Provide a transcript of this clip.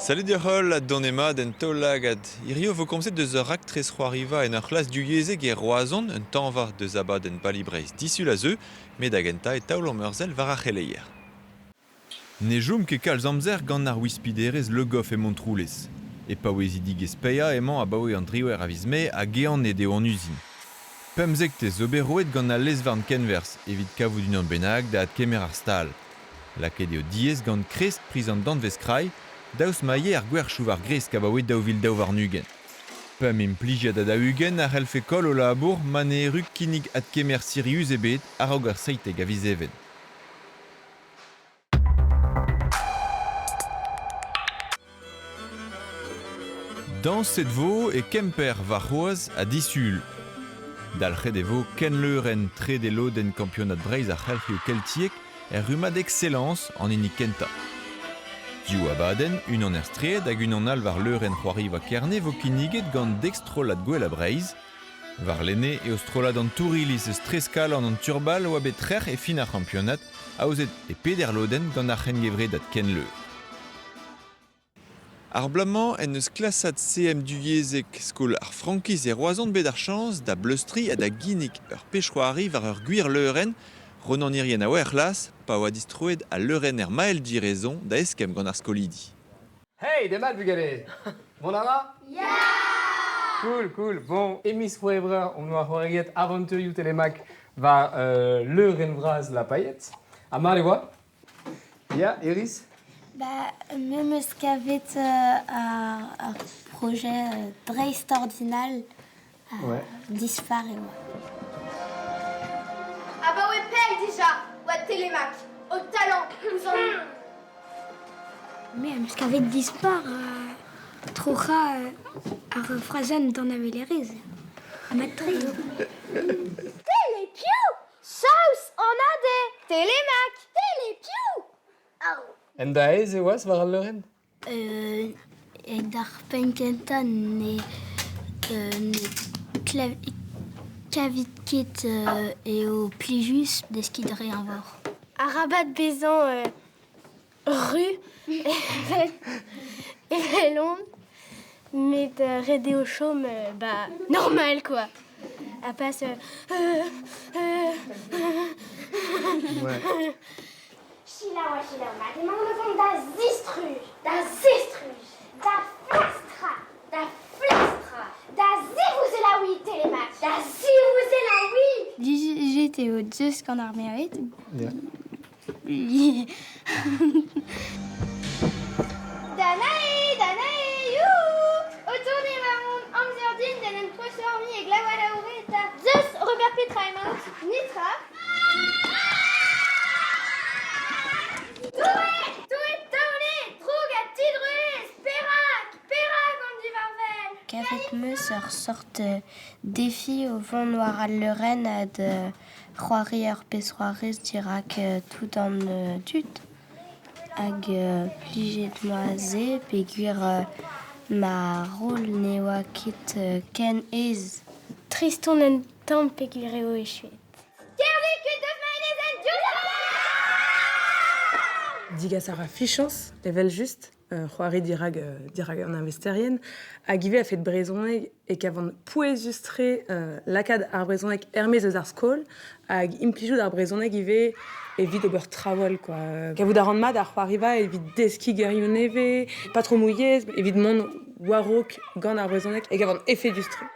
Salud deoc'h-holl ha donemat en taol-lagad. Hiziv e vo komzet deus ur raktres c'hoariva en ur c'hlas divyezhek e Roazhon, un tañva deus abadenn Bali Breizh disul a zeu, met da gentañ e taolomp ur sell war ar c'heleier. Ne chom ket kalz amzer gant ar wispiderezh Le Goff e Montroulez. E paouezidigezh paeañ emañ abaoe an driwec'h a viz Mae hag ehanet eo an uzin. Pemzektez zo bet roet gant al lez-varn kenwerzh evit kavout unan bennak da adkemer ar stal. Lakaet eo diaes gant kresk priz an danvez-krai, daoust ma eo ar gwerchoù war gresk abaoe 2022. Pemp implijiad ha 40 a c'hellfe koll o labour ma ne erru kinnig adkemer sirius ebet a-raok ar 17 a viz Even. Dañset 'vo e Kemper warc'hoazh ha disul. Dalc'het e vo kenleurenn trede lodenn kampionad Breizh ar c'helc'hioù keltiek er rummad Excellence an hini kentañ. Div abadenn, unan er straed hag unan all war leurenn c'hoariva Kerne 'vo kinniget gant dek strollad Gwellañ Breizh. Warlene eo strollad an Touriliz eus Treskalan an Turball a oa bet trec'h e fin ar c'hampionad, aozet e peder lodenn gant ar c'hengevredad Kenleur. Ar bloaz-mañ en deus klasad CM Duyezek skol ar frankiz e Roazhon bet ar chañs da bleustriñ ha da ginnig ur pezh-c'hoari war ur gwir leurenn. Ronan Irien a oa er c'hlas pa oa distroet al leurenner Mael Diraison da eskemm gant ar skolidi. Hey, demat bugale! Mont a ra? Ya! Cool, cool. Bon, e miz C'hwevrer on oa c'hoariet avanturioù Telemaque war leurenn vras La Paillette. Ha mat e oa? Ya, Iris? Bah, me 'meus kavet ar projet dreistordinal Ouais. dispar e oa. Abaoe pell dija oa Telemaque, ho talent ouzh an... Me am eus kavet dispar troc'hañ ar frazenn d'an avelerezh. Mat-tre eo. Telepiou Saoz anat eo! Telemaque! Telepiou En da aes e oas war al leurenn? D'ar penn-kentañ ne ne kavit ket eo plijus deskiñ dre eñvor. Arabat bezañ ru evel on, met ret eo chom ba normal quoi. Ha pas Ouais. Selaou ha selaou mat, emaon o vont da zistruj, da zistruj, da flastrañ, da flastrañ, da zivouzelaouiñ Telemaque, da zivouzelaouiñ! Plijet eo deus gant ar merc'hed. Yeah. Danae, Danae, youhou! O tourner war hon amzer din d'en em treuzfurmiñ e glav alaouret. Zeus, Robert Petra emaout? Netra. Doue, Doue taole, droug ha didruez, perak, perak on divarvel? Kavet 'm eus ur sort defi o vont war al leurenn ha da c'hoari ur pezh-c'hoarvez dirak tout an dud. Hag plijet 'moa se peogwir ma roll ne oa ket ken aes. Trist on un tamm peogwir eo echuet. Kervit kuit deus ma enezenn diouzh Digas a ra fichañs, evel-just, c'hoari dirak, dirak an arvesterien, hag ivez a-fet brezhoneg e kavan pouezus-tre lakaat ar brezhoneg er-maez eus ar skol hag implijout ar brezhoneg ivez evit ober traoù all quoi. Kavout a ran mat ar c'hoariva evit deskiñ gerioù nevez, patromoù yezh, evit mont war-raok gant ar brezhoneg e kavan efedus-tre.